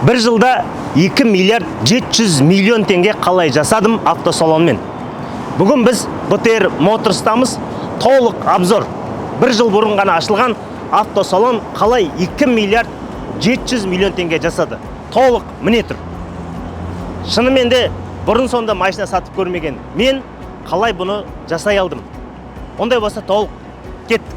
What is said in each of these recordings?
Бір жылда 2 миллиард 700 миллион теңге қалай жасадым автосалонмен. Бүгін біз БТР Моторстамыз, толық обзор. Бір жыл бұрын ғана ашылған автосалон қалай 2 миллиард 700 миллион теңге жасады. Толық міне тұр. Шынымен де бұрын сонда машина сатып көрмеген мен қалай бұны жасай алдым? Ондай болса толық кеттік.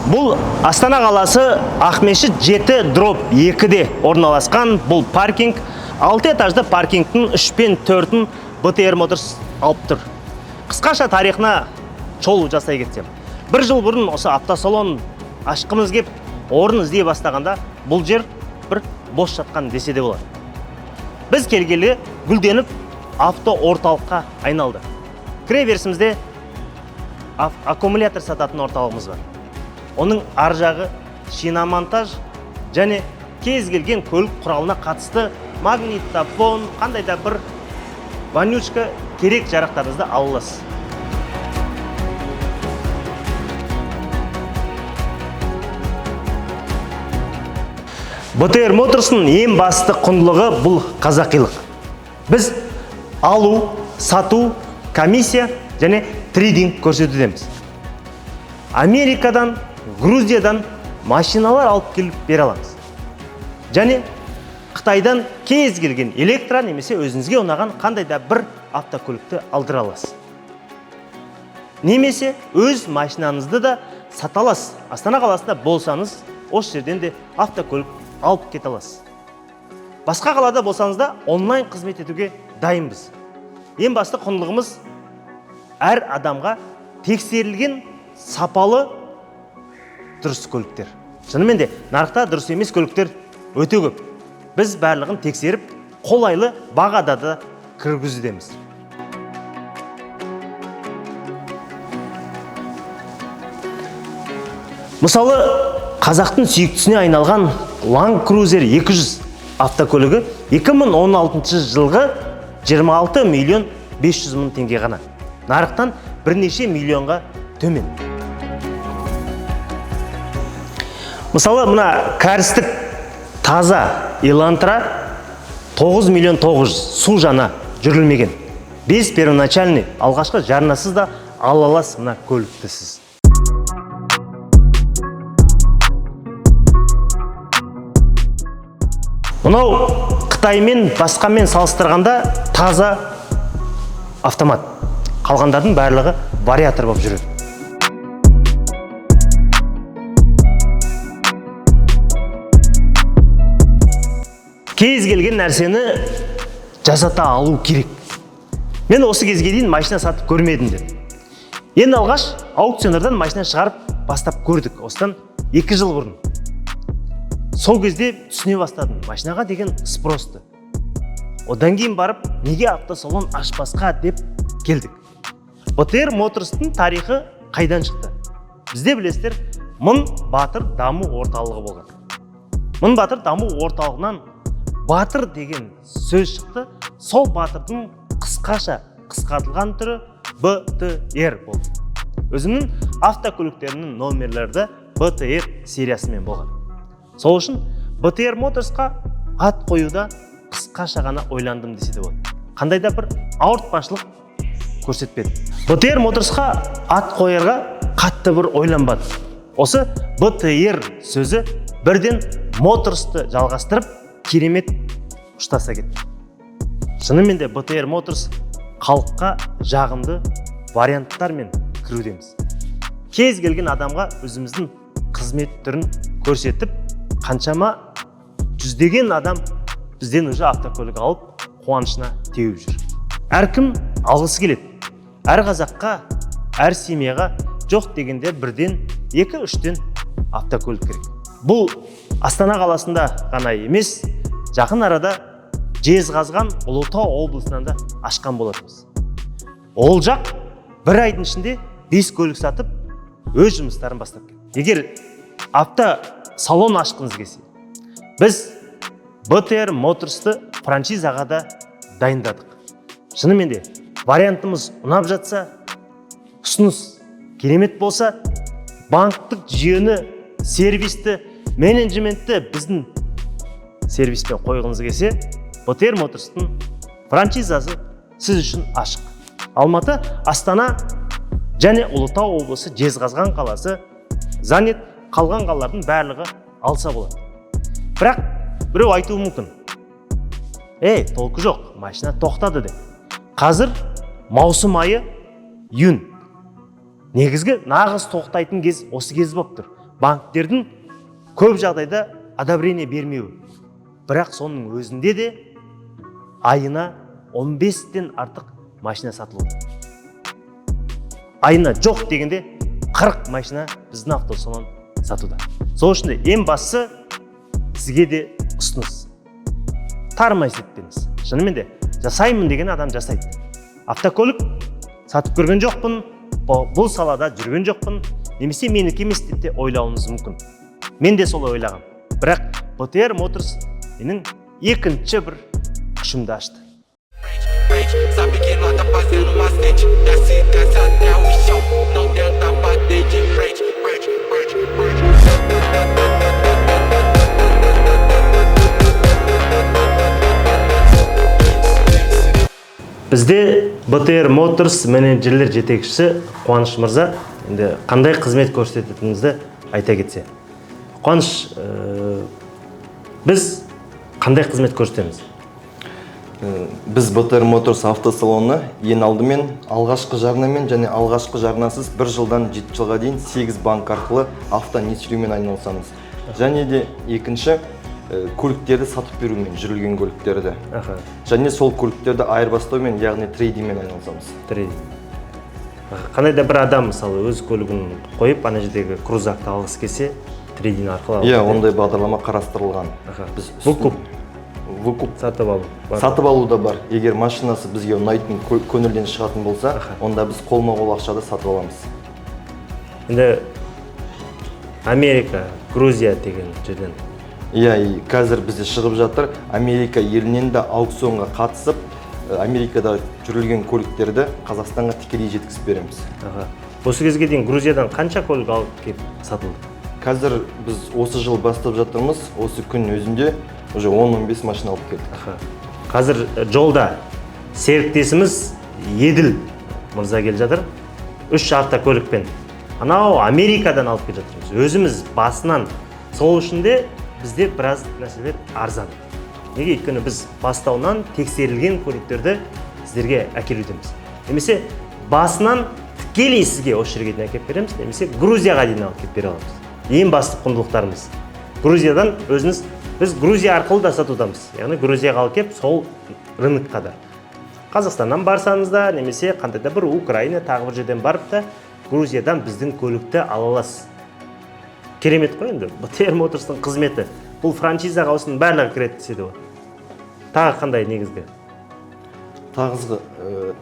Бұл Астана қаласы Ақмешіт 7/2-де орналасқан бұл паркинг. 6 этажды паркингтің 3 пен 4-ін БТР Motors алып тұр. Қысқаша тарихына шолу жасай кетсем. Бір жыл бұрын осы автосалон ашқымыз кеп, орын іздей бастағанда бұл жер бір бос жатқан десе де болады. Біз келгелі гүлденіп авто орталыққа айналды. Кіре берісімізде аккумулятор сататын орталығымыз бар. Оның ар жағы шиномонтаж және кез келген көлік құралына қатысты магнитофон, қандай да бір вонючка керек жарақтарыңызды ала аласыз. БТР Моторсының ең басты құндылығы бұл қазақилық. Біз алу, сату, комиссия және трейдинг көрсетудеміз. Америкадан, Грузиядан машиналар алып келіп бере аламыз. Және Қытайдан кез келген электро немесе өзіңізге ұнаған қандай да бір автокөлікті алдыра аласыз. Немесе өз машинаңызды да сата аласыз. Астана қаласында болсаңыз, осы жерден де автокөлік алып кете аласыз. Басқа қалада болсаңыз да онлайн қызмет етуге дайынбыз. Ең басты құндылығымыз әр адамға тексерілген сапалы дұрыс көліктер. Шынымен де нарықта дұрыс емес көліктер өте көп. Біз барлығын тексеріп, қолайлы бағада да кіргізудеміз. Мысалы, қазақтың сүйіктісіне айналған Land Cruiser 200 автокөлігі 2016 жылғы 26 миллион 500 мың теңге ғана. Нарықтан бірнеше миллионға төмен. Мысалы, мына кәрістік таза Elantra 9 миллион 900, су жаңа жүрілмеген. Без первоначальный, алғашқы жарнасыз да ала аласыз мына көлікті сіз. Мынау Қытаймен басқамен салыстырғанда таза автомат. Қалғандардың барлығы вариатор болып жүреді. Кез келген нәрсені жасата алу керек. Мен осы кезге дейін машина сатып көрмедім деп. Ең алғаш аукциондардан машина шығарып бастап көрдік. Осыдан 2 жыл бұрын. Сол кезде түсіне бастадым машинаға деген спросты. Одан кейін барып неге автосалон ашпасқа деп келдік. БТР Моторстың тарихы қайдан шықты? Бізде білесіздер, Мың Батыр даму орталығы болған. Мың Батыр даму орталығынан Батыр деген сөз шықты. Сол батырдың қысқаша қысқартылған түрі БТР болды. Өзімнің автокөліктерімнің номерлері де БТР сериясымен болған. Сол үшін БТР Моторсқа ат қоюда қысқаша ғана ойландым десе де болады. Қандай да бір ауыртпашылық көрсетпеді. БТР Моторсқа ат қоярға қатты бір ойланбады. Осы БТР сөзі бірден Моторсты жалғастырып керемет ұштаса кетті. Шынымен де БТР Моторс халыққа жағымды варианттармен кірудеміз. Кез келген адамға өзіміздің қызмет түрін көрсетіп, қаншама жүздеген адам бізден уже автокөлік алып, қуанышына теуіп жүр. Әркім алғысы келеді. Әр қазаққа, әр семьяға жоқ дегенде бірден, екі-үштен автокөлік керек. Бұл Астана қаласында ғана емес, жақын арада Жезқазған, Ұлытау облысынан да ашқан болатынбыз. Ол жақ бір айдың ішінде 5 көлік сатып, өз жұмыстарын бастап кетті. Егер автосалон ашқыңыз келсе, біз БТР Моторсты франшизаға да дайындадық. Шынымен де вариантымыз ұнап жатса, ұсыныс керемет болса, Банктік жүйені, сервисті, менеджментті біздің сервиспен қойғыңыз келсе, БТР Моторстың франшизасы сіз үшін ашық. Алматы, Астана және Ұлытау облысы, Жезқазған қаласы занят, қалған қалалардың барлығы алса болады. Бірақ біреу айтуы мүмкін: «Ей, толку жоқ, машина тоқтады», – деп. Қазір маусым айы, июнь, негізгі нағыз тоқтайтын кез осы кез болып тұр. Банктердің көп жағдайда одобрение бермеуі. Бірақ соның өзінде де айына 15-тен артық машина сатылуда. Айына жоқ дегенде 40 машина біздің автосалон сатуда. Сол үшін де ең бастысы, сізге де ұсыныс: тормоз етпеңіз. Шынымен де жасаймын деген адам жасайды. Автокөлік сатып көрген жоқпын, бұл салада жүрген жоқпын немесе менікі емес деп те ойлауыңыз мүмкін. Мен де солай ойлағам, бірақ БТР Моторс менің екінші бір күшімді ашты. Sabe que nós tá fazendo macete. Desce, desce até o chão. Não tenta bater de frente. Frente, frente, frente. Бізде БТР Моторс менеджерлер жетекшісі Қуаныш мырза. Енді қандай қызмет көрсететінімізді айта кетсе. Қуаныш, біз қандай қызмет көрсетеміз? Біз БТР Моторс автосалоны ең алдымен алғашқы жарнамен және алғашқы жарнасыз 1 жылдан 7 жылға дейін 8 банк арқылы автонесиелеумен айналысамыз. Және де екінші, көліктерді сатып берумен, жүрілген көліктерді және сол көліктерді айырбастаумен, яғни трейдингмен айналысамыз. Трейдинг. Қандай да бір адам, мысалы, өз көлігін қойып, ана жердегі крузакты алғысы келсе, трейдинг арқылы Иә, алады. ондай бағдарлама қарастырылған. Біз Выкуп. Выкуп. Сатып алу бар. Сатып алу да бар. Егер машинасы бізге ұнайтын, көңілден шығатын болса, онда біз қолма-қол ақшада сатып аламыз. Енді Америка, Грузия деген жерден? Иә, и қазір бізде шығып жатыр. Америка елінен де аукционға қатысып, Америкада жүрілген көліктерді Қазақстанға тікелей жеткізіп береміз. Осы кезге дейін Грузиядан қанша көлік алып келіп сатылды? Қазір біз осы жыл бастап жатырмыз, осы күн өзінде уже 10-15 машина алып келдік. Қазір жолда серіктесіміз Еділ мырза келе жатыр үш автокөлікпен. Анау Америкадан алып келе жатырмыз өзіміз басынан. Сол үшін де бізде біраз нәрселер арзан. Неге? Өйткені біз бастауынан тексерілген көліктерді сіздерге әкелудеміз. Немесе басынан тікелей сізге осы жерге дейін әкеліп береміз, немесе Грузияға дейін алып келіп бере аламыз. Ең басты құндылықтарымыз: Грузиядан өзіңіз, біз Грузия арқылы да сатудамыз, яғни Грузияға алып келіп, сол рынокқа да, Қазақстаннан барсаңыз да, немесе қандай да бір Украина, тағы бір жерден барып та, Грузиядан біздің көлікті ала аласыз. Керемет қой енді БТР Моторстың қызметі. Бұл франшизаға осының барлығы кіреді десе де болады. Тағы қандай негізгі?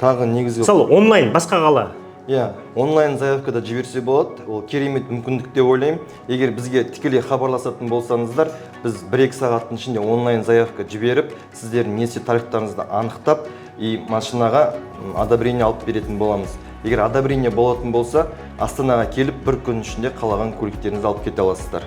Тағы негізгі Мысалы, онлайн басқа қала. Иә, онлайн заявка да жіберсе болады. Ол керемет мүмкіндік деп ойлаймын. Егер бізге тікелей хабарласатын болсаңыздар, біз 1-2 сағаттың ішінде онлайн заявка жіберіп, сіздердің несие тарифтарыңызды анықтап и машинаға одобрение алып беретін боламыз. Егер одобрение болатын болса, Астанаға келіп, бір күн ішінде қалаған көліктеріңізді алып кете аласыздар.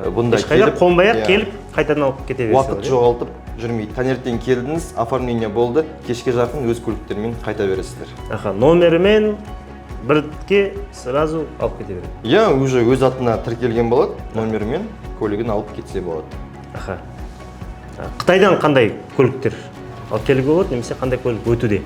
Бұнда Ешқайда келіп, қонбай ақ иә, келіп, қайтадан алып кете берсе уақыт болады, иә? жоғалтып жүрмейді. Таңертең келдіңіз, оформление болды, кешке жақын өз көліктермен қайта бересіздер. Номерімен бірге сразу алып кете береді. Иә, уже өз атына тіркелген болады, номерімен көлігін алып кетсе болады. Қытайдан қандай көліктер алып келуге болады немесе қандай көлік өтуде?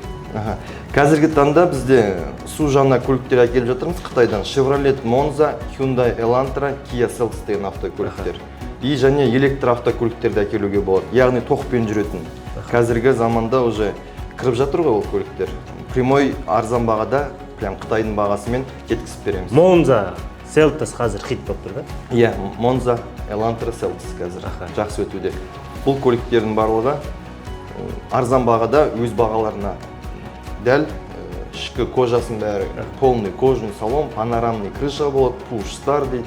Қазіргі таңда бізде су жаңа көліктер әкеліп жатырмыз Қытайдан: Chevrolet Monza, Hyundai Elantra, Kia Seltos деген автокөліктер. И және электр автокөліктерді әкелуге болады, яғни тоқпен жүретін. Қазіргі заманда уже кіріп жатыр ғой ол көліктер. Прямой арзан бағада, прям Қытайдың бағасымен жеткізіп береміз. Монза, Селтос қазір хит болып тұр да? Иә, Monza, Elantra, Seltos қазір жақсы өтуде. Бұл көліктердің барлығы арзан бағада, өз бағаларына дәл, ішкі кожасының бәрі полный кожаный салон, панорамный крыша болады, push start дейді,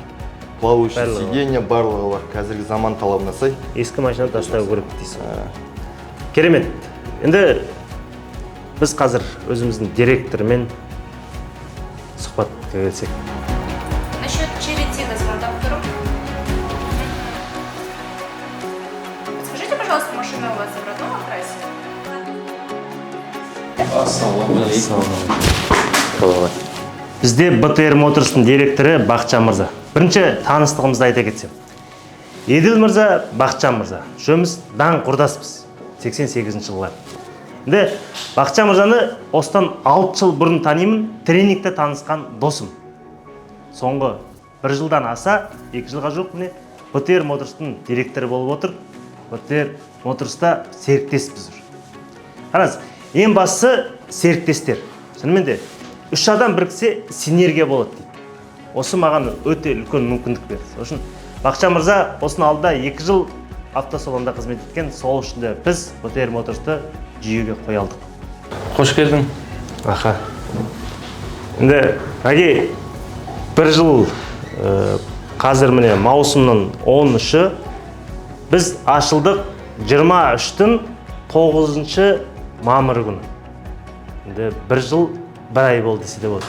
плавающий Барлығы бар. сиденье, барлығы бар. Қазіргі заман талабына сай. Ескі машина тастау керек дейсіз ғой. Керемет. Енді біз қазір өзіміздің директормен сұхбатқа келсек. Насчет Машина у вас в родном окрасе? Ассалаумағалейкум. Бізде БТР Моторстың директоры Бақытжан мырза. Бірінші таныстығымызды айта кетсем, Еділ мырза, Бақытжан мырза үшеуміз даң құрдаспыз, 88 жылғылар. Енді Бақытжан мырзаны осыдан 6 жыл бұрын танимын, тренингте танысқан досым. Соңғы бір жылдан аса, 2 жылға жуық, міне, БТР Моторстың директоры болып отыр. БТР Моторста серіктеспіз уже. Қараңыз, ең бастысы серіктестер. Шынымен де үш адам біріксе, синергия болады дейді. Осы маған өте үлкен мүмкіндік берді. Сол үшін Бақытжан мырза осының алдында 2 жыл автосалонда қызмет еткен. Сол үшін де біз БТР Моторсты жүйеге қоя алдық. Қош келдің. Аха, енді, әке, бір жыл, қазір міне маусымның 13-і, біз ашылдық 23-тің 9 мамыр күні. Енді бір жыл бір ай болды десе де болады.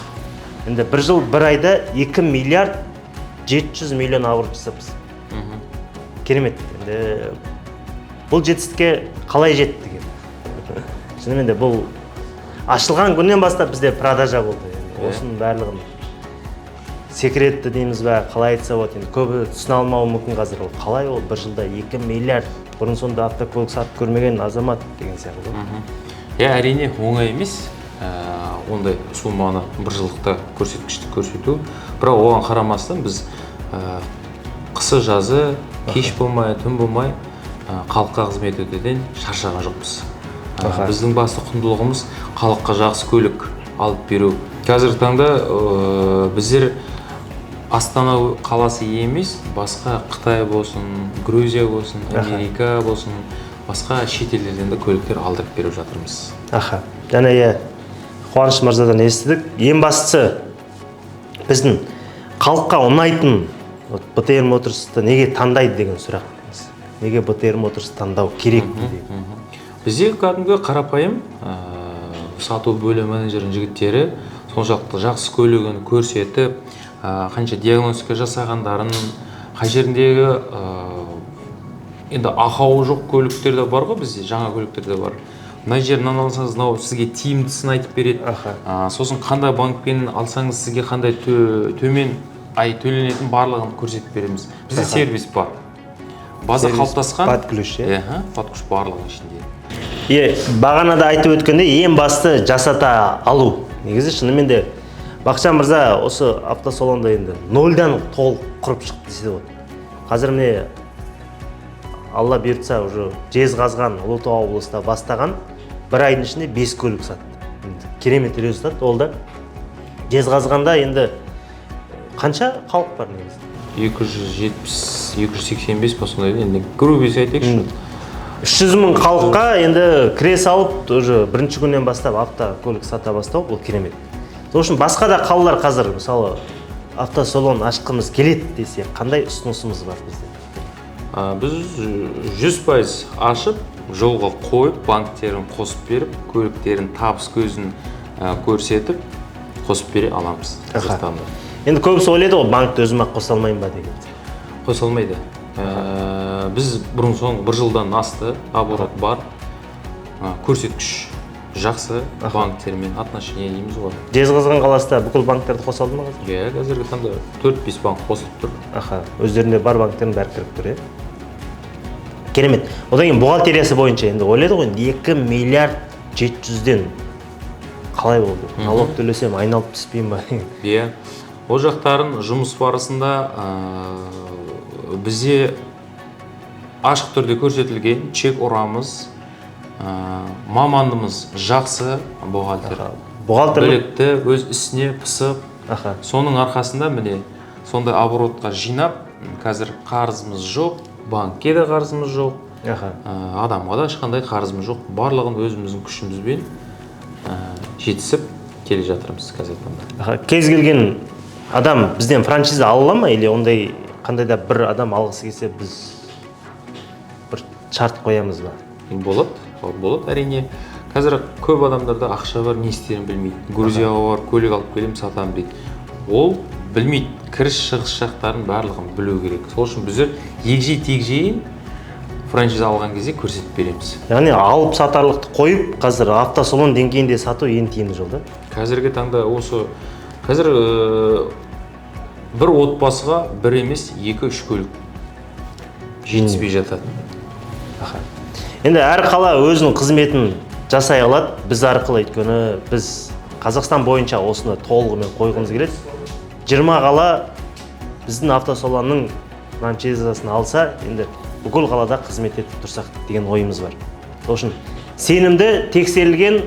Енді бір жыл бір айда 2 миллиард 700 миллион оборот жасаппыз. Керемет. Енді бұл жетістікке қалай жеттік? Енді шынымен де бұл ашылған күннен бастап бізде продажа болды. Енді осының барлығын секретті дейміз ба, қалай айтса болады? Енді көбі түсіне алмауы мүмкін қазір, ол қалай, ол бір жылда 2 миллиард, бұрын соңды автокөлік сатып көрмеген азамат деген сияқты ғой. Иә, әрине, оңай емес ондай сумманы бір жылдықта көрсеткішті көрсету. Бірақ оған қарамастан біз қысы жазы кеш болмай, түн болмай халыққа қызмет етуден шаршаған жоқпыз. Біздің басты құндылығымыз — халыққа жақсы көлік алып беру. Қазіргі таңда біздер Астана қаласы емес, басқа Қытай болсын, Грузия болсын, Америка болсын, басқа шет елдерден де көліктер алдырып беріп жатырмыз. Аха, және, иә, Қуаныш мырзадан естідік, ең бастысы біздің халыққа ұнайтын, вот, БТР Моторсты неге таңдайды деген сұрақ. Неге БТР Моторс таңдау керек деген. Бізде кәдімгі қарапайым сату бөлім менеджерінің жігіттері соншалықты жақсы көлігін көрсетіп, қанша диагностика жасағандарын, қай жеріндегі енді ақауы жоқ көліктер де бар ғой бізде, жаңа көліктер де бар. Мына жерінен алсаңыз, мынау сізге тиімдісін айтып береді. Сосын қандай банкпен алсаңыз, сізге қандай төмен ай төленетін, барлығын көрсетіп береміз. Бізде сервис бар, база Сервис қалыптасқан. Под ключ, иә? Иә, под ключ, барлығының ішінде. Иә, бағанада айтып өткендей, ең басты жасата алу. Негізі шынымен де Бақытжан мырза осы автосалонда енді нольдан толық құрып шықты десе де болады. Қазір міне, Алла бұйыртса, уже Жезқазған, Ұлытау облысында бастаған, бір айдың ішінде бес көлік сатты. Енді керемет результат ол да. Жезқазғанда енді қанша халық бар негізі? 270, 285 па, сондай енді, грубо айтайықшы. 300 мың халыққа енді кіре салып, уже бірінші күннен бастап автокөлік сата бастау — бұл керемет. Сол үшін басқа да қалалар қазір, мысалы, автосалон ашқымыз келеді десе, қандай ұсынысымыз бар бізде? Біз 100% ашып, жолға қойып, банктерін қосып беріп, көліктерін, табыс көзін көрсетіп, қосып бере аламыз қазіргі таңда. Енді көбісі ойлайды ғой, банкті өзім ақ қоса алмаймын ба деген. Қоса алмайды. Біз бұрын соңғы бір жылдан асты оборот бар. Көрсеткіш жақсы, банктермен отношение дейміз ғой. Жезқазған қаласында бүкіл банктерді қоса алды ма қазір? Иә, қазіргі таңда төрт бес банк қосылып тұр. Аха, өздерінде бар банктердің бәрі кіріп тұр, иә. Керемет. Одан кейін бухгалтериясы бойынша енді ойлайды ғой, енді 2 миллиард 700-ден қалай болды, налог төлесем, айналып түспеймін ба деген. Иә, ол жақтарын жұмыс барысында бізде ашық түрде көрсетілген, чек ұрамыз. Маманымыз жақсы бухгалтер. Бухгалтер. Білікті, өз ісіне пысық. Соның арқасында міне сондай оборотқа жинап, қазір қарызымыз жоқ, банкке де қарызымыз жоқ, адамға да ешқандай қарызымыз жоқ. Барлығын өзіміздің күшімізбен жетісіп келе жатырмыз қазіргі таңда. Аха, кез келген адам бізден франшиза ала ала ма или ондай қандай да бір адам алғысы келсе, біз бір шарт қоямыз ба? Болады, ол болады, әрине. Қазір көп адамдарда ақша бар, не істерін білмейді. Грузияға барып көлік алып келемін, сатамын дейді. Ол білмейді, кіріс шығыс жақтарын барлығын білу керек. Сол үшін біздер егжей тегжейін Франшиза алған кезде көрсетіп береміз. Яғни алып сатарлықты қойып, қазір автосалон деңгейінде сату ең тиімді жол да. Қазіргі таңда осы қазір бір отбасыға бір емес, екі үш көлік жетіспей жатады. Аха. Енді әр қала өзінің қызметін жасай алады біз арқылы, өйткені біз Қазақстан бойынша осыны толығымен қойғымыз келеді. 20 қала біздің автосалонның франшизасын алса, енді бүкіл қалада қызмет етіп тұрсақ деген ойымыз бар. Сол үшін сенімді, тексерілген,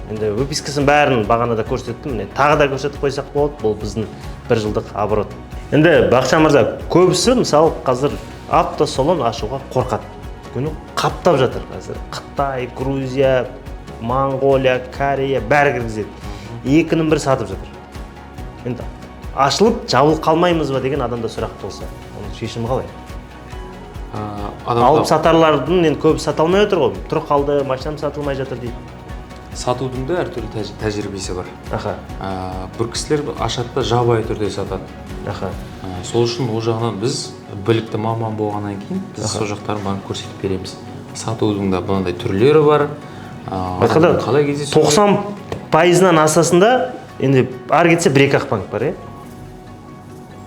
енді выпискасын бәрін бағанада көрсеттім, міне тағы да көрсетіп қойсақ болады. Бұл біздің бір жылдық оборот. Енді, Бақытжан мырза, көбісі мысалы қазір автосалон ашуға қорқады, өйткені қаптап жатыр қазір. Қытай, Грузия, Моңғолия, Корея бәрі кіргізеді, екінің бірі сатып жатыр. Енді ашылып жабылып қалмаймыз ба деген адамда сұрақ болса, оның шешімі қалай? Адамда Алып сатарлардың енді көбі сата алмай отыр ғой, тұр қалды, машинам сатылмай жатыр дейді. Сатудың да әртүрлі тәжірибесі бар. Бір кісілер ашады да жабайы түрде сатады. Сол үшін ол жағынан біз білікті маман болғаннан кейін біз сол жақтарын барып көрсетіп береміз. Сатудың да мынандай түрлері бар. Айтқанда, Адаммен қалай кездесу? 90%-ынан асасында енді ары кетсе бір екі ақ банк бар, иә,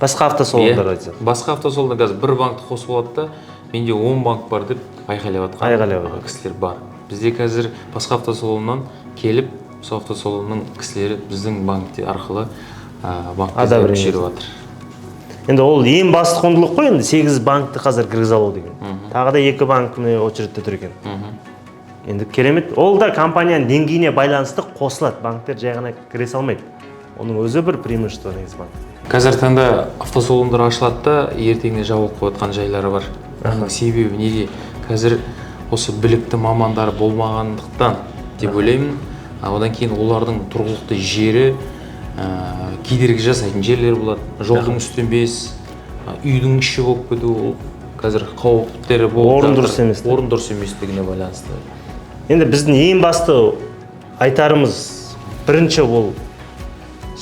басқа автосалондар айтсақ. Басқа автосалонда қазір бір банкті қосып алады да, менде 10 банк бар деп айқайлап жатқан Айқайлап жатыр. кісілер бар. Бізде қазір басқа автосалоннан келіп, сол автосалонның кісілері біздің банкте арқылы банкке Одобрение. көшіріп жатыр. Енді ол ең басты құндылық қой енді, сегіз банкті қазір кіргізе алу деген. Тағы да екі банк міне очередьте тұр екен. Енді керемет, ол да компанияның деңгейіне байланысты қосылады, банктер жай ғана кіре салмайды, оның өзі бір преимущество негізі банк. Қазіргі таңда автосалондар ашылады да, ертеңіне жабылып қойып жайлары бар. Оның себебі неде? Қазір осы білікті мамандар болмағандықтан деп ойлаймын. Одан кейін олардың тұрғылықты жері кедергі жасайтын жерлер болады, жолдың үсті емес, үйдің іші болып кету, ол қазір қауіптері болып Орын жатыр. дұрыс емес те. Орын дұрыс еместігіне байланысты. Енді біздің ең басты айтарымыз, бірінші ол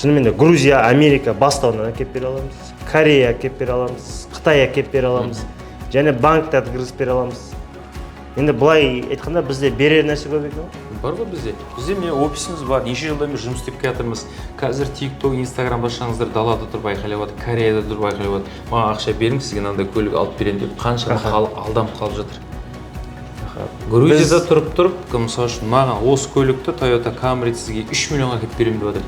шынымен де Грузия, Америка бастауынан әкеліп бере аламыз, Корея әкеліп бере аламыз, Қытай әкеліп бере аламыз және банктерді кіргізіп бере аламыз. Енді былай айтқанда, бізде берер нәрсе көп екен ғой. Бар ғой бізде. Бізде міне офисіміз бар, неше жылдан бері жұмыс істеп келе жатырмыз. Қазір Тик Ток, Инстаграм ашсаңыздар, далада тұрып айқайлап жатыр, Кореяда тұрып айқайлап жатыр, маған ақша беріңіз, сізге мынандай көлік алып беремін деп. Қаншама халық алданып қалып жатыр. Грузияда тұрып тұрып, мысалы үшін, маған осы көлікті, Тойота Камри, сізге 3 миллионға әкеліп беремін деп жатыр.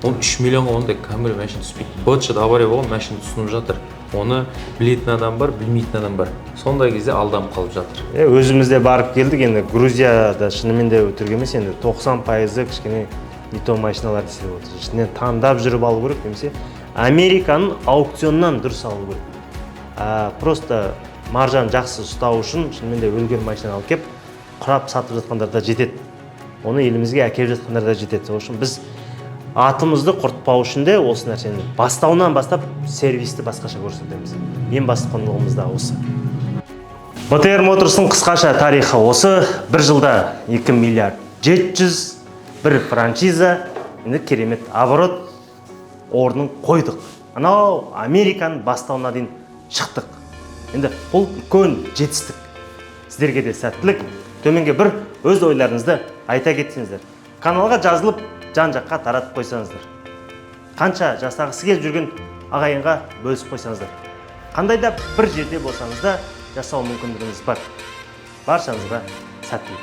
Ол 3 миллионға ондай Камри машина түспейді. Бытшыт авария болған машина ұсынып жатыр. Оны білетін адам бар, білмейтін адам бар, сондай кезде алданып қалып жатыр. Е, өзіміз де барып келдік енді Грузияда, шынымен де өтірік емес, енді 90%-ы кішкене не то машиналар десе де болады. Ішінен таңдап жүріп алу керек немесе Американың аукционнан дұрыс алу керек. Просто маржаны жақсы ұстау үшін шынымен де өлген машина алып келіп құрап сатып жатқандар да жетеді, оны елімізге әкеліп жатқандар да жетеді. Сол үшін біз атымызды құртпау үшін де осы нәрсені бастауынан бастап сервисті басқаша көрсетеміз. Ең басты құндылығымыз да осы. БТР Моторстың қысқаша тарихы осы: бір жылда 2 миллиард 700, бір франшиза, енді керемет оборот орнын қойдық, анау Американың бастауына дейін шықтық. Енді бұл үлкен жетістік. Сіздерге де сәттілік. Төменге бір өз ойларыңызды айта кетсеңіздер, каналға жазылып, жан жаққа таратып қойсаңыздар, қанша жасағысы келіп жүрген ағайынға бөлісіп қойсаңыздар, қандай да бір жерде болсаңыз да жасау мүмкіндігіңіз бар. Баршаңызға сәттілік!